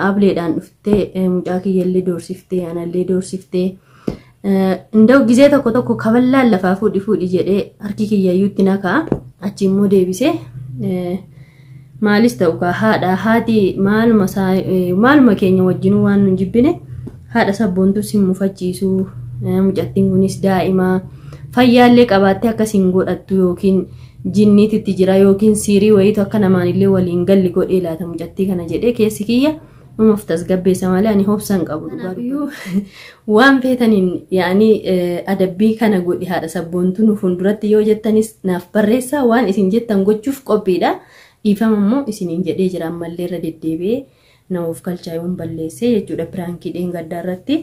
Ableedhaan dhuftee mucaa kiyyallee doorsiftee anallee doorsiftee Inda'u gizee tokko tokko kaballaan lafaa fuudhi fuudhi jedhee harki kiyyayyuutti na ka'a. Achi immoo deebisee maalis ta'u kaa haadha haati maaluma maaluma keenya wajjinuu waan nun jibbine haadha sabboontus hin mufachiisu. Mucattiin kunis daa'ima fayyaallee qabaattee akkas hin godhattu yookiin jinniititti jira yookiin siirii wayiitu akka namaan illee waliin galli godhee laata mucattii kana jedhee keessi kiyya Umaaf tasgabbeessa malee ani hobsa hin qabu dhugaa. Kanaafiyyuu waan feetaniin yaa'anii adabbii kana godhi haadha sabboontuu nu fuulduratti yoo jettanis naaf barreessaa waan isin jettan gochuuf qophiidha. Dhiifama immoo isiniin jedhee jira ammallee irra deddeebi'ee na of kalchaa yoon balleessee jechuudha piraankii dheengaddaa irratti.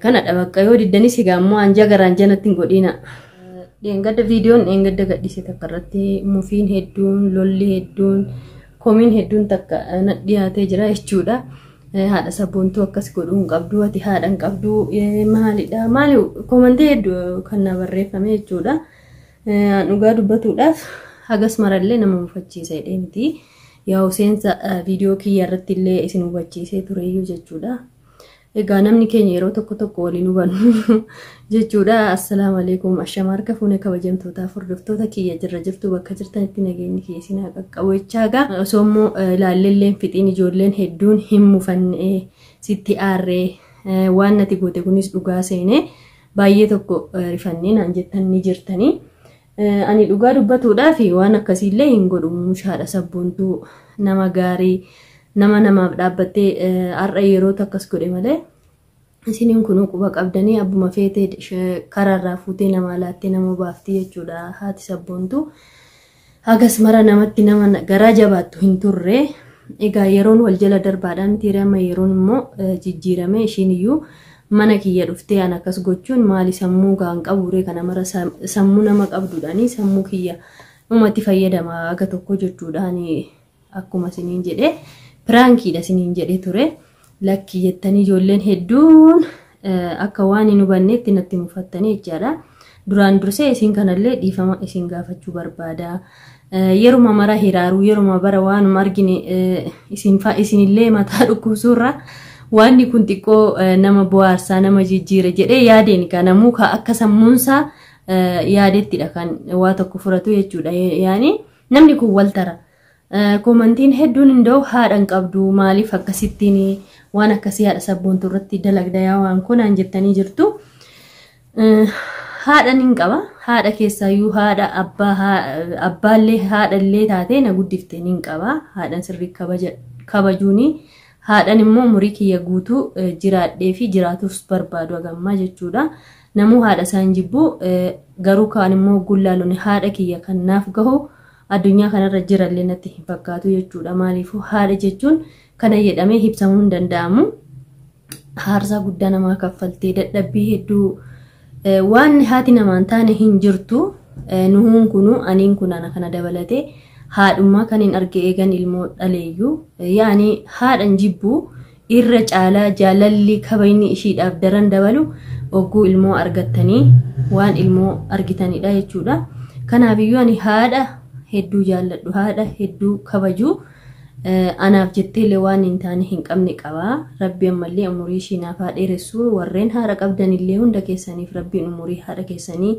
Kanadha bakka yoo diddanis egaa immoo anjaa garaan janatti hin godhiina. Dheengadda viidiyoon dheengadda gadhiise takka irratti mufiin hedduun lolli hedduun komiin hedduun takka na dhiyaatee jira jechuudha. Haadha sabboontuu akkas godhuu hin qabdu ati haadha hin qabdu maalidha maali komantii hedduu kan na barreeffame jechuudha. Dhugaa dubbatuudhaaf hagas marallee nama mufachiisa jedhee miti. Yaa'u seensa viidiyoo kiyya irratti illee isin hubachiisee tureyyuu jechuudha. Egaa namni keenya yeroo tokko tokko waliin hubannu jechuudha. Assalaamu alaikum ashama harka fuune kabajamtootaa hordoftoota kiyya jirra jirtu bakka jirtanitti nageenyi kiyya isin haa qaqqabu jechaa egaa osoo immoo ilaalleelleen fixiin ijoolleen hedduun hin mufanne sitti aarree waan nati goote kunis dhugaa seenee baay'ee tokko rifannee naan jettan ni jirtanii. Ani dhugaa dubbatuudhaaf waan akkasiillee hin godhu mushaadha sabboontuu nama gaarii nama namaaf dhaabbattee har'a yeroo akkas godhe malee isiniin kunuu quba qabdanii abbuma feetee karaarraa fuutee namaa laattee nama baafti jechuudha haati sabboontu. Hagas mara namatti nama garaa jabaattu hin turre. Egaa yeroon wal jala darbaadhaan miti amma yeroon immoo jijjiirame ishiin iyyuu mana kiyya dhuftee an akkas gochuun maali sammuu gaan qabuuree kana mara sammuu nama qabduudhaanii sammuu kiyya dhumatti fayyadama aga tokko jechuudhaanii akkuma isiniin jedhe piraankiidha isiniin jedhe ture lakki jettanii ijoolleen hedduun akka waan hin hubanneetti natti mufattanii jechaadha. Duraan dursee isin kanallee dhiifama isin gaafachuu barbaada. Yeruma mara hiraaruu yeruma bara waanuma argine isinillee mataa dhukkubsuurra wanni kun xiqqoo nama bohaarsaa nama jijjiira jedhee yaadeen kan namuu akka sammuunsaa yaadettidha kan waa tokko furatu jechuudha. Yaani namni kun wal tara. Komantiin hedduun inda'u haadha hin qabdu maaliif akkasittiin waan akkasii haadha sabboontuu irratti dalagda yaa waan kunaan jettanii jirtu. Haadha nin qaba. Haadha keessaayyuu haadha abbaa abbaallee haadhallee taatee na guddifte nin qaba. Haadhan sirrii kabajuuni. Haadhan immoo umurii kiyya guutuu jiraadhee fi jiraatuus barbaadu hagammaa jechuudha. Namuu haadha isaan jibbu garuu kaan immoo gullaalonni haadha kiyya kan naaf gahu addunyaa kanarra jirallee natti hin fakkaatu jechuudha. Maaliifuu haadha jechuun kana jedhamee ibsamuu hin danda'amu. Haarsaa guddaa namaa kaffaltee dadhabbii hedduu waan haati namaan taane hin jirtu. Nuhuun kunu aniin kun ana kana dabalatee haadhummaa kan hin arge eegan ilmoo dhaleeyyuu yaani haadhan jibbuu irra caalaa jaalalli kabajni ishiidhaaf daran dabalu ogguu ilmoo argattanii waan ilmoo argitanidha jechuudha. Kanaafiyyuu ani haadha hedduu jaalladhu haadha hedduu kabaju anaaf jetteellee waan hin taane hin qabne qaba. Rabbi ammallee umurii ishii naaf haa dheeressu warreen haadha qabdanillee hunda keessaniif rabbiin umurii haadha keessanii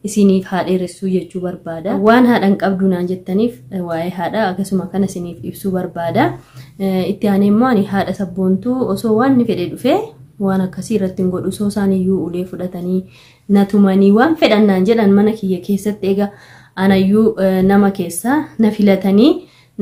isiniif haa dheeressuu jechuu barbaada. Waan haadha hin qabdu naan jettaniif waa'ee haadha akkasuma kana isiniif ibsuu barbaada. Itti aanee immoo ani haadha sabboontuu osoo waan ni fedhe dhufee waan akkasii irratti hin godhu osoo isaan iyyuu ulee fudhatanii na tumanii waan fedhan naan jedhan mana kiyya keessatti egaa anayyuu nama keessaa na filatanii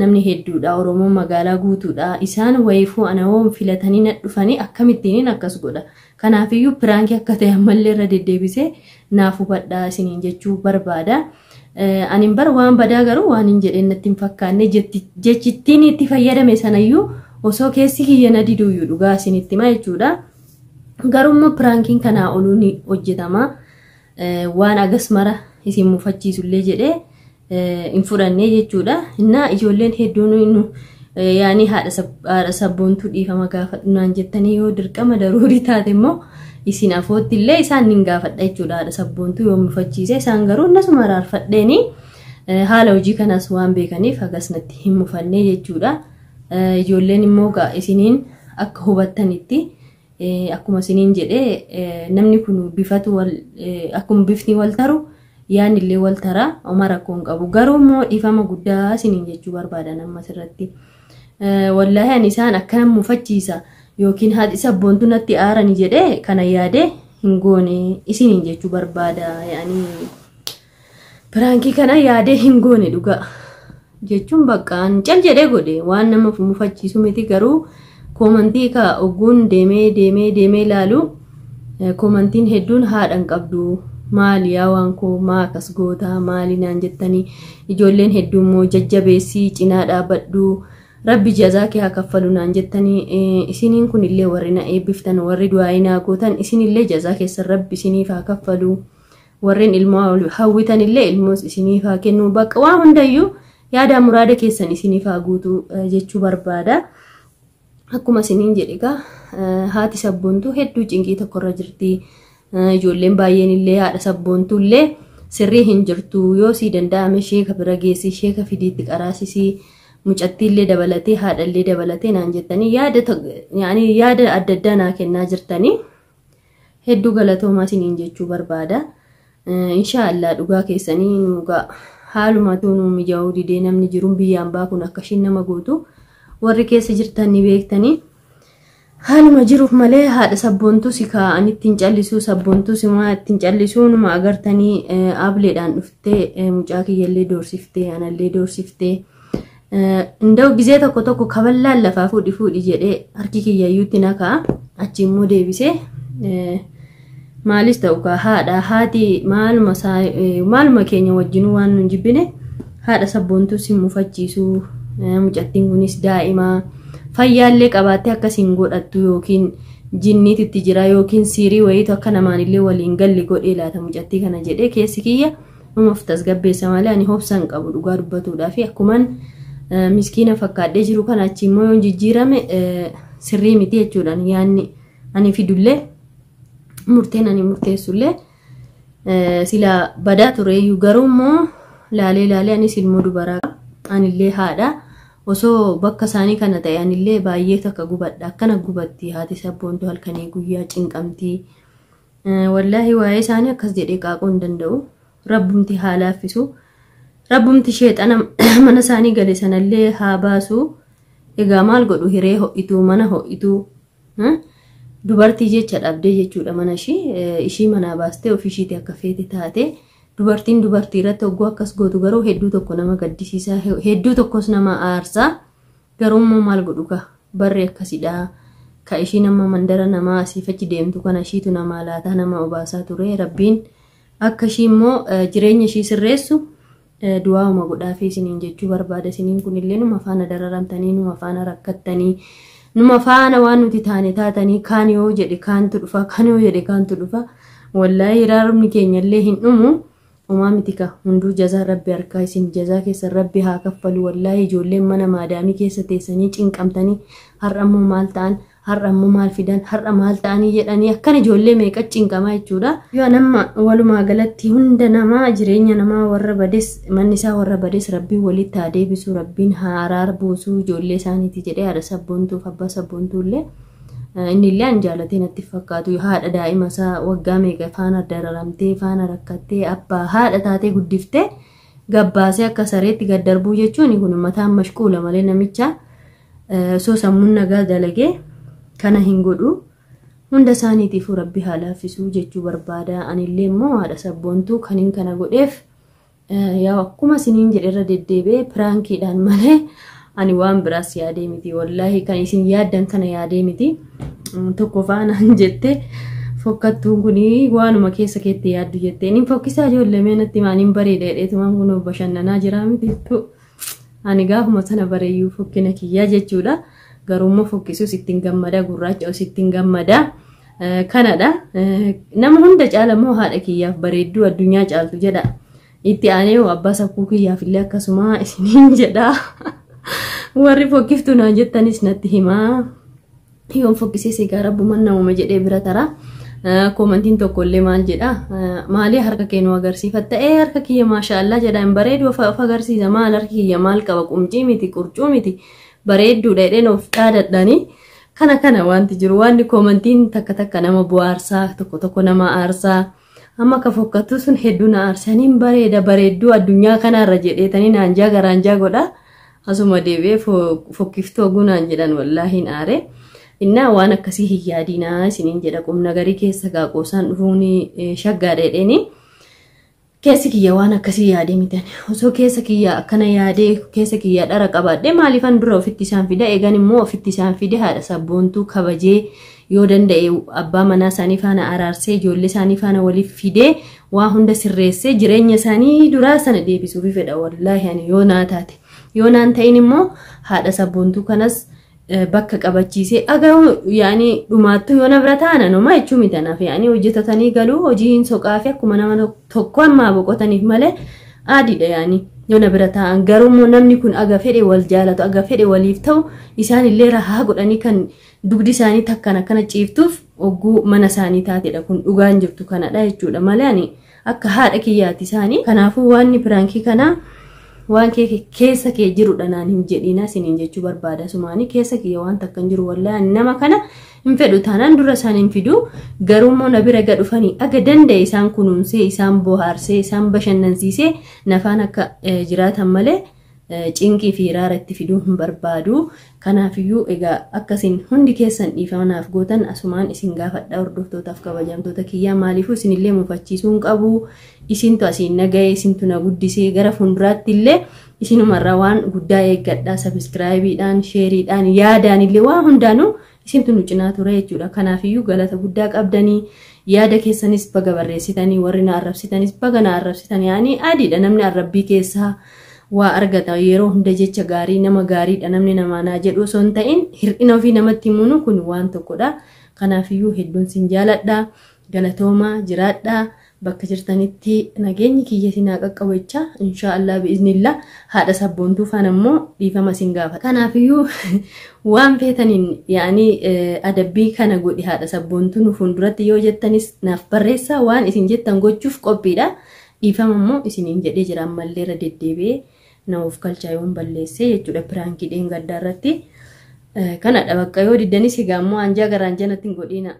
namni hedduudha Oromoo magaalaa guutuudha isaan wayiifuu ana hoo filatanii na dhufanii akkamittiin akkas godha kanaafiyyuu piraankii akka ta'e ammallee irra deddeebisee naaf hubadhaa isiniin jechuu barbaada. Anin bar waan badaa garuu waan hin jedheen natti hin fakkaanne jechittiin itti fayyadame sanayyuu osoo keessi kiyya na diduyyuu dhugaa isinitti hima jechuudha. Garuu immoo piraankiin kanaa oluu ni hojjetama. Waan agas mara isin mufachiisullee jedhee hin fudhannee jechuudha. Innaa ijoolleen hedduun yaani haadha sabboontuu dhiifama gaafadhu naan jettanii yoo dirqama daruurii taate immoo isin afootti illee isaan nin gaafadha jechuudha. Haadha sabboontuu yoo mufachiise isaan garuu innasuma araarfadheeni haala hojii kanas waan beekaniif hagas natti hin mufannee jechuudha. Ijoolleen immoo isiniin akka hubattanitti akkuma isiniin jedhee namni kun bifatu wal akkuma bifni wal taru yaadni illee wal tara oma rakkoo hin qabu. Garuu immoo dhiifama guddaa isiniin jechuu barbaadan ammas irratti. Wallaahi ani isaan akkana mufachiisa yookiin haadhi sabboontu natti aarani jedhee kana yaade hin goone isiniin jechuu barbaada. Yaani piraankii kana yaadee hin goone dhugaa jechuun bakka an cal jedhee godhe waan nama mufachiisu miti. Garuu koomantii ka ogguun deemee deemee deemee ilaalu koomantiin hedduun haadha hin qabdu maali yaa waan koo maa akkas goota maali naan jettanii, ijoolleen hedduu immoo jajjabeessii cinaa dhaabbadhu rabbi jazaa kee haa kaffalu naan jettanii. Isiniin kun illee warri na eebbiftan, warri du'aayii naa gootan, isinillee jazaa keessan rabbi isiniif haa kaffalu, warreen ilmoo hawwitan illee ilmoos isiniif haa kennu, bakka waa hundayyuu yaada muraada keessan isiniif haa guutu jechuu barbaada. Akkuma isiniin jedhe egaa haati sabboontuu hedduu cinqii tokkorra jirti. Ijoolleen baay'een illee haadha sabboontuu illee sirrii hin jirtu, yoo sii danda'ame sheeka bira geessi, sheeka fidiitti qaraasisii, mucattiillee dabalatee haadhallee dabalatee naan jettanii yaada adda addaa naa kennaa jirtanii hedduu galatoomaa isiniin jechuu barbaada. Inshaallah dhugaa keessanii nuugaa haalumatu nuu mijaa'uu didee namni jiruun biyyaan baa kun akka ishiin nama gootu warri keessa jirtan ni beektanii. Haaluma jiruuf malee haadha sabboontuu si kaa'an ittiin callisuu, sabboontuu si maa ittiin callisuu numa agartanii ableedhaan dhuftee mucaa kiyyallee doorsiftee anallee doorsiftee. Inda'u gizee tokko tokko kaballaan lafaa fuudhi fuudhi jedhee harki kiyyayyuutti na ka'a, achi immoo deebisee maalis ta'u kaa haadha haati maaluma maaluma keenya wajjinuu waan nun jibbine haadha sabboontuu si mufachiisuu. Mucattiin kunis daa'ima fayyaallee qabaattee akkasiin godhattu yookiin jinniititti jira yookiin siirii wayiitu akka namaan illee waliin galli godhee laata mucattii kana jedhee keessi kiyya numaaf tasgabbeessa malee ani hobsa hin qabu dhugaa dubbatuudhaa fi akkuman miskiina fakkaadhee jiru kana achi immoo yoon jijjiirame sirrii miti jechuudhaan yaanni ani fidullee murteen ani murteessullee sila badaa tureeyyuu. Garuu immoo laalee laalee anis ilmoo dubaraa, anillee haadha, osoo bakka isaanii kana ta'e anillee baay'ee takka gubadha. Akkana gubatti haati sabboontu halkanii guyyaa cinqamtii. Wallaahi waa'ee isaanii akkas jedhee qaaquu hin danda'u. Rabbumti haa laaffisu, rabbumti sheexana mana isaanii gale sanallee haa baasu. Egaa maal godhu, hiree ho'ituu mana ho'ituu dubartii jecha dhabdee jechuudha. Mana ishii manaa baastee ofii ishiitii akka feete taate. Dubartiin dubartii irratti hogguu akkas gootu garuu hedduu tokko nama gaddisiisa, hedduu tokkos nama aarsaa. Garuu immoo maal godhu ka barri akkasidha. Ka ishii nama mandara namaa asiif achi deemtu kana ishiitu namaa laataa nama obaasaa ture. Rabbiin akka ishii immoo jireenya ishii sirreessu du'aa'uma godhaafii isiniin jechuu barbaada. Isiniin kunillee numa faana dararamtanii, numa faana rakkattanii, numa faana waan nuti taane taatanii, kaan yoo jedhe kaantu dhufa, kaan yoo jedhe kaantu dhufa. Wallaahi hiraarumni keenyallee hin dhumu. Umaa miti ka hunduu jazaa rabbi harkaa isin jazaa keessan rabbi haa kaffalu. Wallaahi ijoolleen mana maadaamii keessa teessanii cinqamtanii har'a immoo maal ta'an, har'a immoo maal fidan, har'a maal ta'anii jedhanii akkana ijoollee meeqa cinqamaa jechuudha. Yoo nama walumaa galatti hunda namaa jireenya namaa warra bades manni isaa warra bades rabbiin walitti haa deebisu, rabbiin haa araara buusu ijoollee isaaniiti jedhee haadha sabboontuuf abbaa sabboontuullee. Inni illee an jaalatee natti fakkaatu haadha daa'ima isaa waggaa meeqa faana dararamtee faana rakkattee abbaa haadha taatee guddiftee gabbaasee akka sareetti gad darbuu jechuun kun mataan mashquula malee namicha osoo sammuun nagaa dalagee kana hin godhu. Hunda isaaniitiifuu rabbi haa laaffisuu jechuu barbaada. Anillee immoo haadha sabboontuu kaniin kana godheef yaa akkuma isiniin jedhe irra deddeebi'ee piraankiidhaan malee ani waan biraas yaadee miti. Wallaahi kan isin yaaddan kana yaadee miti. Tokko faanaan jette fokkattuun kun waanuma keessa keetti yaaddu jettee inni fokkisaa ijoollee mee natti maaniin bareeda jedheetumaan kun bashannanaa jiraa miti. Ani gaafuma sana bareeyyuu fokkina kiyyaa jechuudha. Garuu immoo fokkisuus ittiin gammada, gurraacha ittiin gammada. Kanadha. Nama hunda caala immoo haadha kiyyaaf bareedduu addunyaa caaltu jedha. Itti aanee abbaa sakkuu kiyyaaf illee akkasuma isiniin jedha. Warri fokkiftuu naan jettanis natti himaa. Yoon fokkisee egaa rabbumaan namuma jedhee bira tara. Koomantiin tokko illee maal jedha? Maalii harka kee nu agarsiifatta? Ee harka kiyya maashaallah jedha, hin bareedu of agarsiisa. Maal harki kiyya maal qaba? Qumcii miti, qurcuu miti. Bareedduudha jedheen of dhaadadhanii. Kana kana wanti jiru wanni koomantiin takka takka nama bohaarsaa, tokko tokko nama aarsaa. Amma akka fokkattuu sun hedduu na aarsaniin bareeda bareedduu addunyaa kanarra jedheetanii naanjaa garaanjaa godha. Asuma deebi'ee fokkiftuu oguu naan jedhan wallaahi hin aare. Innaa waan akkasii hin yaadinaa isiniin jedha qubna garii keessa gaaqoosaan dhufuun shaggaadha jedheeni. Keessi kiyya waan akkasii yaadee mitan. Osoo keessa kiyya akkana yaadee keessa kiyya dhara qabaadhee maaliifan dura ofitti isaan fida, eegan immoo ofitti isaan fide haadha sabboontuu kabajee yoo danda'e abbaa manaa isaanii faana araarsee ijoollee isaanii faana waliif fidee waa hunda sirreessee jireenya isaanii duraa sana deebisuufi fedha wallaahi ani yoo naa taate. Yoo naan ta'in immoo haadha sabboontuu kanas bakka qabachiisee aga yaani dhumaattu yoo na bira ta'an anuma jechuu miti anaaf yaani hojjetatanii galuu hojii hin soqaa fi akkuma nama tokko ammaa boqotaniif malee aadiidha yaani yoo na bira ta'an. Garuu immoo namni kun aga fedhe wal jaalatu, aga fedhe waliif ta'u, isaan illee rahaa godhanii kan dugdi isaanii takkaan akkana ciiftuuf ogguu mana isaanii taatedha. Kun dhugaan jirtu kanadha jechuudha malee ani akka haadha kiyyaati isaanii. Kanaafuu waanni piraankii kanaa waan keessa kee jirudha naan hin jedhina isiniin jechuu barbaada. Sumaanii keessa kiyya waan takka hin jiru wallaahi. Nama kana hin fedhu taanaan dura isaan hin fidu. Garuu immoo na bira dhufanii aga danda'e isaan kunuunsee, isaan bohaarsee, isaan bashannansiisee nafaan akka jiraatan malee cinqii fi hiraara itti fiduu hin barbaadu. Kanaafiyyuu egaa akkasiin hundi keessan dhiifama naaf gootan asumaan isin gaafadha hordoftootaaf kabajamtoota kiyyaa. Maaliifuu isinillee mufachiisuu hin qabu. Isintu asiin na ga'e, isintu na guddisee, gara fuulduraatti illee isinumarraa waan guddaa eeggadha. Sabiskiraayibiidhaan, sheeriidhaan, yaadaan illee waan hundaanuu isintu nu cinaa ture jechuudha. Kanaafiyyuu galata guddaa qabdanii, yaada keessanis baga barreessitanii, warri na arrabsitanis baga na arrabsitan. Yaani adiidha, namni arrabbii keessaa waa argata. Yeroo hunda jecha gaarii nama gaariidha namni namaa naa jedhu osoo hin ta'in hir'ina ofii namatti himuun kun waan tokkodha. Kanaafiyyuu hedduun sin jaaladha. Galatoomaa, jiraadha. Bakka jirtanitti nageenyi kiyya isin haa qaqqabu jecha inshaa Allah bi'iznillah haadha sabboontuu faana immoo dhiifama isin gaafata. Kanaafiyyuu waan feetaniin yaani adabbii kana godhi haadha sabboontuu nu fuulduratti yoo jettanis naaf barreessaa, waan isin jettan gochuuf qophiidha. Dhiifama immoo isiniin jedhee jira, ammallee irra deddeebi'ee na of kalchaa yoon balleessee jechuudha piraankii dheengaddaa irratti. Kanadha bakka yoo diddanis egaa immoo anjaa garaan janatti hin godhina.